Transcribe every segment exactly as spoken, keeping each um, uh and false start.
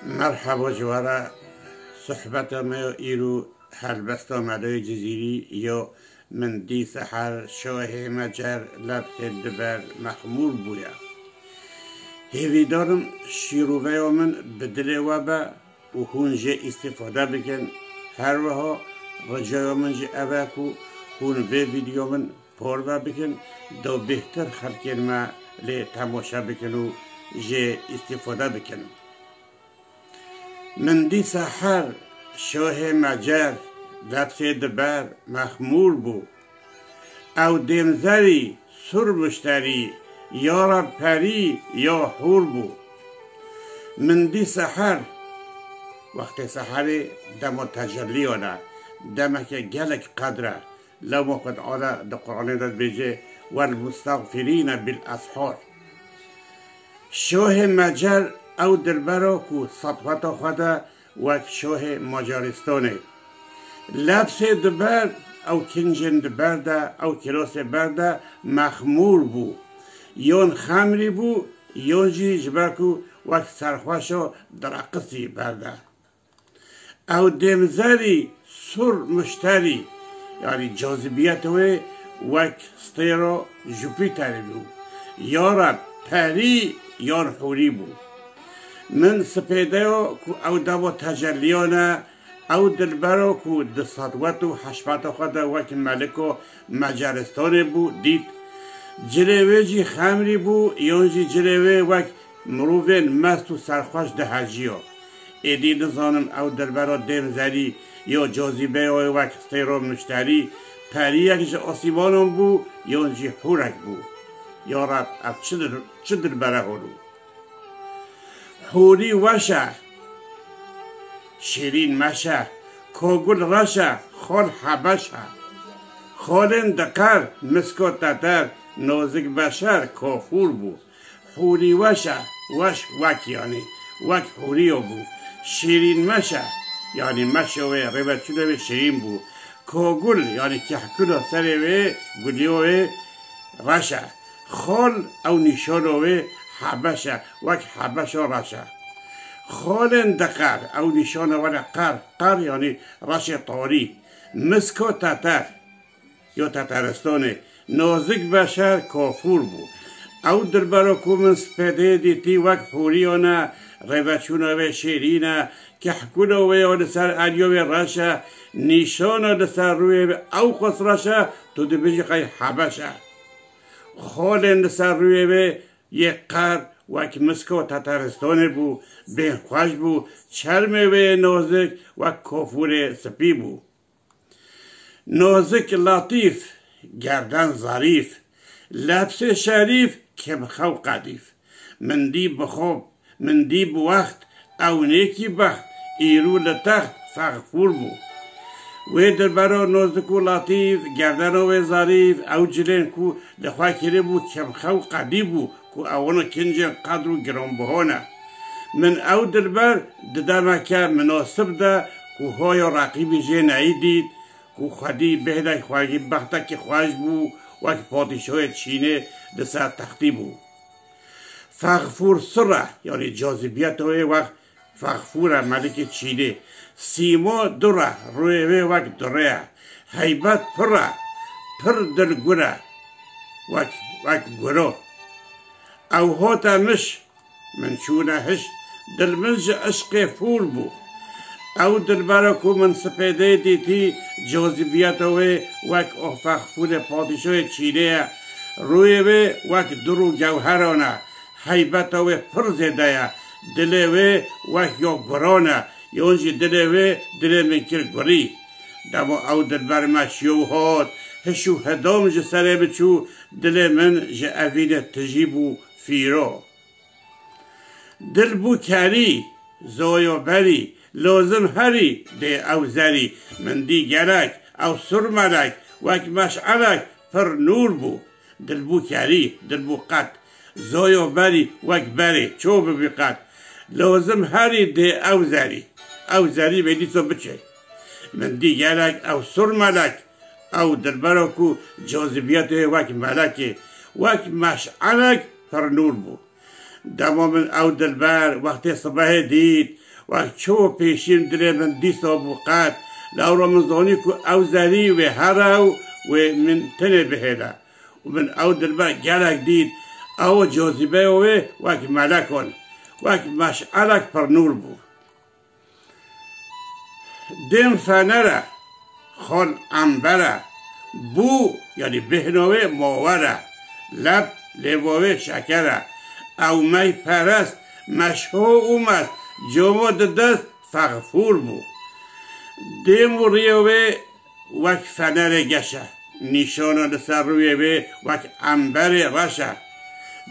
Merheba ji we re, sohbeta me ya îro helbesta Meloyê Cizîrî ya Min dî seher şohê mecer lebsê diber mexmûr bûye. Hêvîdarim şîroveya min bi dilê we be û hûn jê îstîfade bikin. Her wiha ricaya min jî ev e ku hûn vê vîdeo min parve bikin, do bêhtir xelkên me lê temaşe bikin û jê îstîfade bikin. Min dî seher şohê mecer, lebsê diber mexmûr bû. Ew dêmzerî sûr muşterî, ya Reb perî ya hûr bû. Min dî seher, wextê seherê dema tecelliyan e, demeke gelek qedr e. Lewma Xwe Teala di Quranê de dibêje, "Wel mustexfirîne bil eshar." Şohê mecer ew dilbera ku setweta xwe de wek şohê Macaristanê. Lebsê diber ew kincên diber de, ew kirosê ber de mexmûr bû. Yon xemrî bû, yon jî ji ber ku wek serxweşo direqisî ber de. Ew dêmzerî sûr muşterî, yanî cazibiyeta wê wek stêro Jupîterê bû. Ya Reb perî yan hûrî bû. Min sipêdeyo ku ew dema tecelliyan e, ew dilbero ku di setwet û heşmeta xwe de wek meliko Macaristanê bû, dît. Cilê wê jî xemrî bû, yon jî cilê wê wek mirovên mest û serxweş diheciyo. Êdî nizanim ew dilbera dêmzerî yo cazîbeya wê wek stêro muşterî periyek ji asîmanan bû, yon jî hûrek bû. Ya Reb, ev çi dil-, çi dilbere hol û? Hûrî weş e, şîrîn meş e, kogul reş e, xol hebeş e. Xolên diqer, misko teter, nozik beşer, kafûr bû. Hûrî weş e, weş wek, yanî wek hûriyo bû. Şîrîn meş e, yanî meşo wê, rêveçûno wê şîrîn bû. Kogul, yanî kehkulo serê wê, guliyo wê reş e. Xol ew nîşano wê hebeş e, wek hebeşo reş e. Xolên diqer, ew nîşano were qer, qer yanî reşê tarî. Misko teter, yo teteristanê, nozik beşer kafûr bû. Ew dilbero ku min spêdê dîtî wek hûriyo ne, rêveçûna wê şêrîn e, kehkulo wê yo li ser eliyo wê reş e, nîşano li ser rûyê wê ew qas reş e, tu dibêjî qey hebeş e. Xolên li ser rûyê wê yê qer wek misko teteristanê bû, bên xweş bû, çermê wê nozik wek kofûrê spî bû. Nozik latîf, gerden zarîf, lebsê şerîf, kêmxew qedîf. Min dî bi xwe, min dî bi wext, ew nêkî bext, îro li text fexfûr bû. Wê dilbero nozik û latîf, gerdeno wê zarîf, ew cilên ku li xwe kiribû, kêmxew qedî bû, ku ew wina kincên qedr û giranbiho ne. Min ew dilber di demeke minosib de ku hoyo reqîbî jê neyî dît, ku xwedî bêhnek xwedî bextekî xweş bû, wek padîşoyê Çînê di ser textî bû. Fexfûr sir e, yanî cazîbiyeta wê wek fexfûr e, melikê Çînê. Sîmo dur e, rûyê wê wek durê ye. Heybet pir e, pir dilgur e, wek, wek guro. Ew hote mij, min çûne hiş, dil min ji eşqê fûr bû. Ew dilbero ku min sipêdê dîtî, cazîbiyeta wê wek o fexfûrê padîşoyê Çînê ye. Rûyê wê wek dur û gewheran e. Heybeta wê pir zêde ye. Dilê wê wek ya guran e. Yon jî dilê wê dilê min kir gurî. Dema ew dilber me şiyo û hat, hiş û hidam ji serê min çû, dilê min ji evînê tijî bû fîro. Dil bû kerî, zoyo berî, lozim herî dê ew zerî. Min dî gelek, ew sur melek, wek meşelek pir nûr bû. Dil bû kerî, dil bû qet, zoyo berî, wek berê, ço bibî qet. Lozim herî dê ew zerî. Ew zerî bê dîso biçe. Min dî gelek, ew sur melek, ew dilbero ku cazibiyetê wek melekê, wek meşelek pir nûr bû. Dema min ew dilber wextê sibehê dît, Wek çawa pêşî min dilê min dîsa bû qet, lewra min zanî ku ew zerî wê here û wê min tenê bihêle. Û min ew dilber gelek dît, ew cazîbeya wê wek melekan, wek meşelek pirnûr bû. Dêm fener e, xal ember e, bû, yanî bêhna wê mawer e, leb lêva wê şeker e. Ew mey perest, meşho û mest, cama di dest fexfûr bû. Dêm û riyê wê wek fenerê geş e, nîşana li ser rûyê wê wek emberê reş e.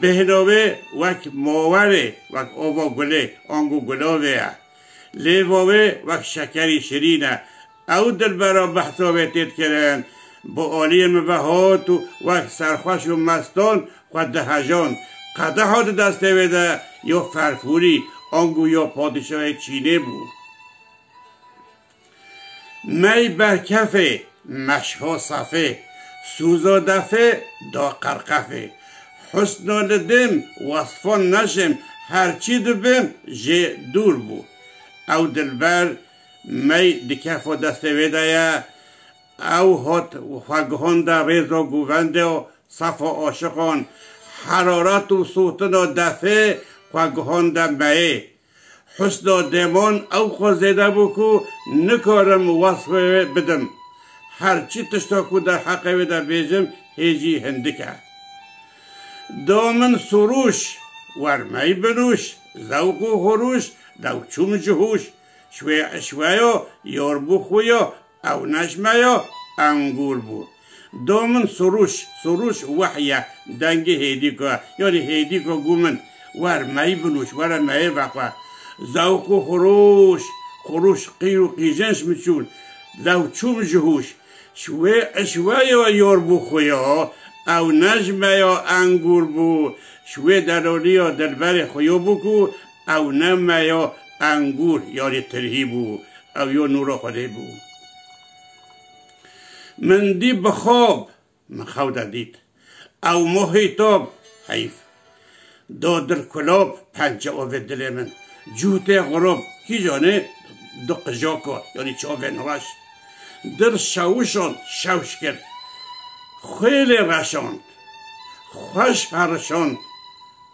Bêhna wê wek mawerê, wek ova gulê, ango gulavê ye. Lêva wê wek şekerî şirîn e. Ew dilbera behsa wê tê dikirin. Bi aliyê min ve hat û wek serxweş û mestan xwe dihejand. Qedeha di destê wê de ya ferfûrî, ango ya padîşahê Çînê bû. Mey berkefê, meşho sefê, sûza defê da qerqefê. Husna li dêm wesfan neşêm, her çî dibêm jê dûr bû. Ew dilber mey di kefa destê wê de ye. Ew hat xwe gihanda rêza govendê û sefa aşiqan, heraret û sotina defê xwe gihanda meyê. Husna dêman ew qas zêde bû ku nikarim wesfê wê bidim. Her çi tişta ku derheqê wê de bêjim hê jî hindik e. Da min surûş, wer mey binûş, zewq û xurûş, lew çûm ji hûş. Şwê eşweya, yar bû xuya, ew nejmeya, engûr bû. Da min surûş, surûş weh ye, dengê hêdîka, yanî hêdîka gû min, wer mey binûş, were meyê vexwe. Zewq û xurûş, xurûş qîr û qîjenç min çûn, lew çûm ji hûş. Şwê eşweya yar bû xuya, ew nejmeya engûr bû. Şwê delaliya dilberê xuya bû ku ew ne meya engûr, yanî tirhî bû, ew ya nûra Xwedê bû. Min dî bi xab, min xew de dît. Ew mohî tab, heyf. Da dir kulab, pençe ovê dilê min. Cûtê xurab, kîjanê di qijaka, yanî çavên reş. Dir şewişand, şewş kir. Xwêlê reşand. Xweş herişand.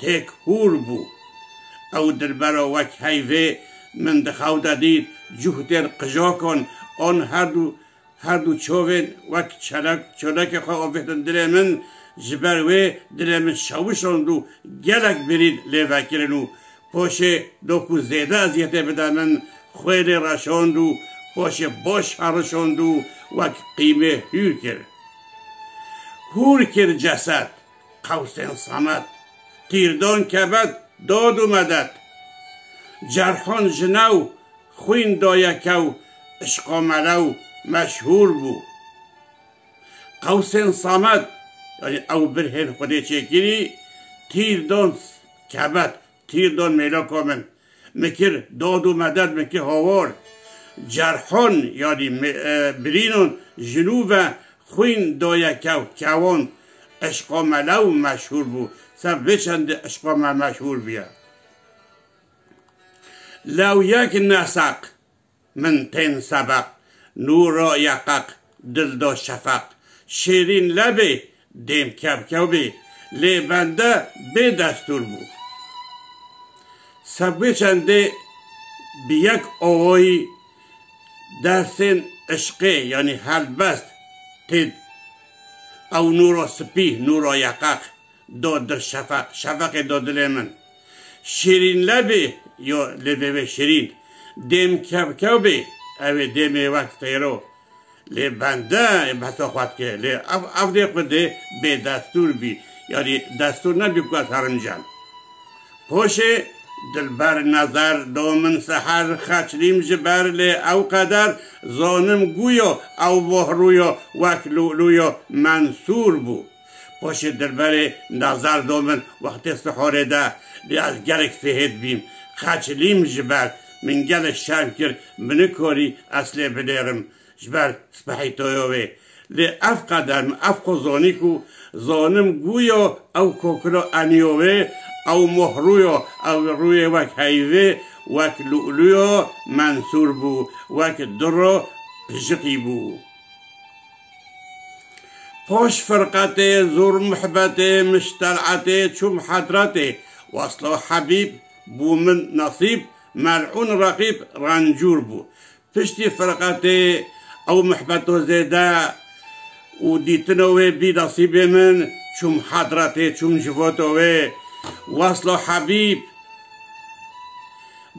Têk hûr bû. Ew dilbera wek heyvê min di xew de dît, cûhtên qijakan an her du, her du çavên wek çelek, çolekê xwe avêtin dilê min, ji ber wê dilê min şewişand û gelek birîn lê vekirin û paşê da ku zêde eziyetê bide min, xwêlê reşand û paşê baş herişand û wek qîmê hûr kir. Hûr kir ceset. Qewsên Semed, tîrdan kebet, dad û medet. Cerhan ji new, xwîn daye kew, işqa melew meşhûr bû. Qewsên Semed, yanî ew birhên Xwedê çêkirî, tîrdan kebet, tîrdan mêlaka min. Min kir dad û medet, min kir hawar. Cerhan, yanî me-, e, birînan ji nû ve xwîn daye kew, kewan. Eşqa melew meşhûr bû. Ser vê çendê eşqa me meşhûr bûye. Lew yek neseq, min tên sebeq, nûra yeqeq, dil da şefeq. Şêrîn lebê, dêm kewkewbê, lê bende bê destûr bû. Sebwê çendê bi yek awayî dersên işqê, yanî helbest, tê ew nûra spî, nûra yeqeq. Do dir şefeq, şefeqê do dilê min. Şirîn lebê, yo lê vê wê şirîn. Dêm kewkew bê, ew ê dêmê wek têro. Lê bende ê behsa xwe dike. Lê ev, ev dê xwe dê bê destûr bî. Yanî destûr nebî ku ez herim cem. Poşê dilber nezer do min seher xeçlîm ji ber lê ew qeder zanim guyo ew bohrûyo wek lûlûyo mensûr bû. Poşê dilberê nezer do min wextê sihorê de, lê ez gelek fihêt bîm. Xeçlîm ji ber min gelek şerm kir, min nikarî ez lê binêrim ji ber spehî toyo wê. Lê ev qeder min ev qo zonî ku zonim guyo ew kokilo eniyo wê, ew mohrûyo, ew rûyê wek heyvê, wek lû'lûyo mensûr bû, wek duro pijiqî bû. Poş firqetê, zûr muhbetê, miştel'etê, çûm hedretê, waslo hebîb bû min nesîb, mel'ûn reqîb rencûr bû. Piştî firqetê ew muhbeto zêde û dîtino wê bî nesîbê min, çûm hedretê, çûm civoto wê, waslo hebîb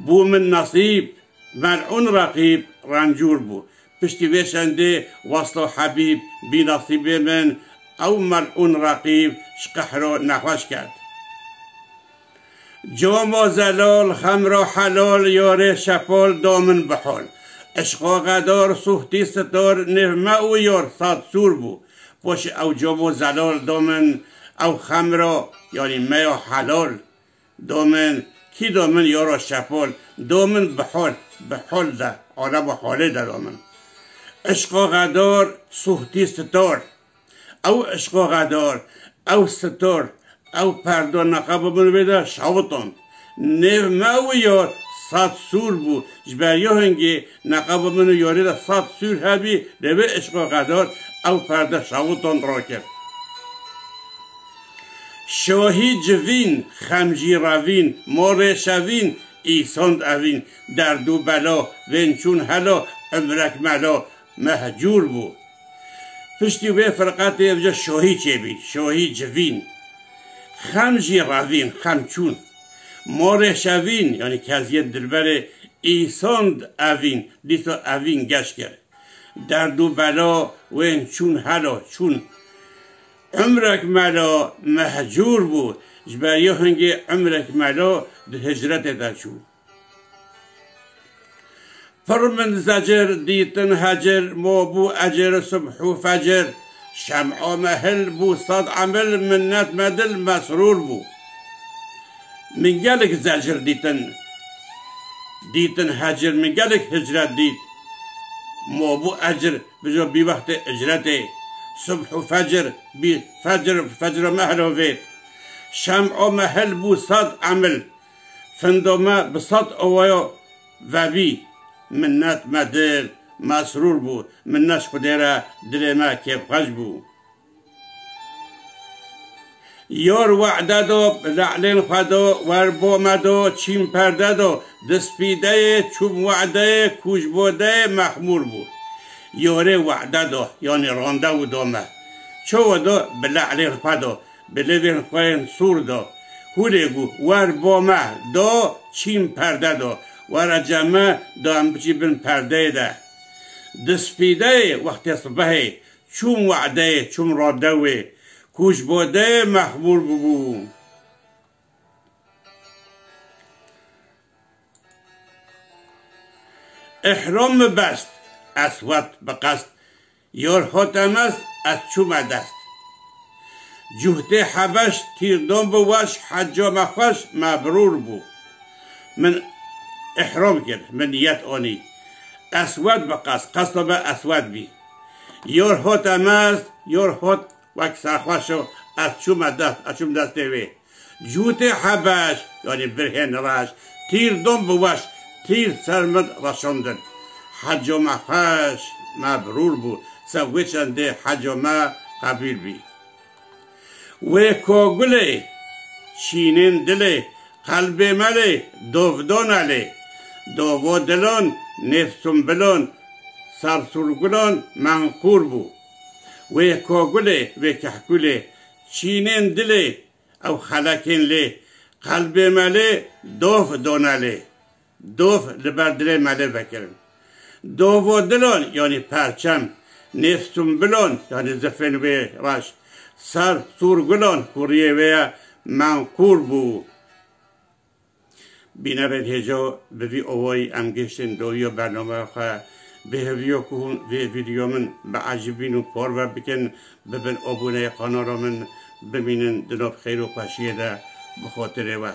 bû min nesîb, mel'ûn reqîb rencûr bû. Piştî vê çendê waslo hebîb bî nesîbê min, ew mel'ûn reqîb ji qehro nexweş ket. Como zelol, xemro helol, yorê şepol, do min bihol. Eşqo xedor, suhtî sitor, nêv me û yor sed sûr bû. Poşî ew como zelol do min, ew xemro, yanî meyo helol do min, kî do min yoro şepol, do min bihol, bihol de, alemo holê de do min. Eşqo xedor, suhtî sitor. Ew eşqo xedor, ew sitor, ew perdo neqebo min wê de şawiton. Nêv me û yor sed sûr bû. Ji ber yo hingê neqebo min û yorê de sed sûr hebî, lê vê eşqo xedor ew perde şawiton rakir. Şohî civîn, xem jî revîn, morê şevîn, îsond evîn, derd û belo, vên çûn helo, imrek melo, mehcûr bû. Piştî wê firqetê evca şohî çêbî, şohî civîn. Xem jî revîn, xem çûn. Morê şevîn, yanî keziyên dilberê îsond evîn, dîsa evîn geş kir. Derd û belo wên çûn helo, çûn. Umrek melo mehcûr bû, ji ber yo hingê umrek melo di hicretê de çû. Pir min zecir, dîtin hecir, mo bû ecir, subh û fecir. Şem'o me hil bû sed emil, minnet me dil mesrûr bû. Min gelek zecir dîtin, dîtin hecir, min gelek hicret dît. Mo bû ecir, bijo bî wextê icretê. Subh û fecir, bî fecir, fecro me hilovêt. Şem'o me hil bû sed emil. Findo me bi sed owayo vebî, minnet me dil mesrûr bû, minnet ji Xwedê re dilê me kêfxweş bû. Yor we'de do, bi le'lên xwe do, wer bo me do, çîm perde do, dispîdeyê, çûm we'deyê, kû ji bo deyê mexmûr bû. Yorê we'de do, yanî randewu do me. Çawa do? Bi le'lên xwe do. Bi lêvên xwe yên sûr do. Hûlê bû, wer bo me do, çîm perde do. Were cem me do, em biçî bin perdeyê de. Dispîdeyê wextê sibehê, çûm we'deyê, çûm radewê. Kû ji bo deyê mexmûr bûbû. Îhram mi best, eswed bi qest. Yor hote mest, ez çûme dest. Cuhtê Hebeş, tîr dom bi weş, hecca me xweş, mebrûr bû. Min îhram kir, min niyet anî. Eswed bi qest, qesta me eswed bî. Yor hote mest, yor hot wek serxweş o, ez çûme dest, ez çûm destê wê. Cûtê Hebeş, yanî birhên reş, tîr dom bi weş, tîr ser min reşandin. Heco me xweş, mebrûr bû, se wê çendê heco me qebîl bî. Wê kogulê, çînên dilê, qelbê me lê, dov done lê. Dovo dilon, nêv sumbilon, sersûrgulon menqûr bû. Wê kogulê, wê kehkulê, çînên dilê, ew xelekên lê, qelbê me lê, dov done lê. Dov li ber dilê me lê vekirin. Dovo dilon, yanî perçem, nêv sumbilon, yanî zifên wê reş, sersûrgulon, kuriyê wê ye, menqûr bû. Bînerên hêjo, bi vî awayî em gihiştin dowiya bernameya xwe. Bi hêviya ku hûn vê vîdeo min biecibîn û parve bikin, bibin aboneyê kanala min, bimînin di nav xêr û xweşiyê de, bi xatirê we.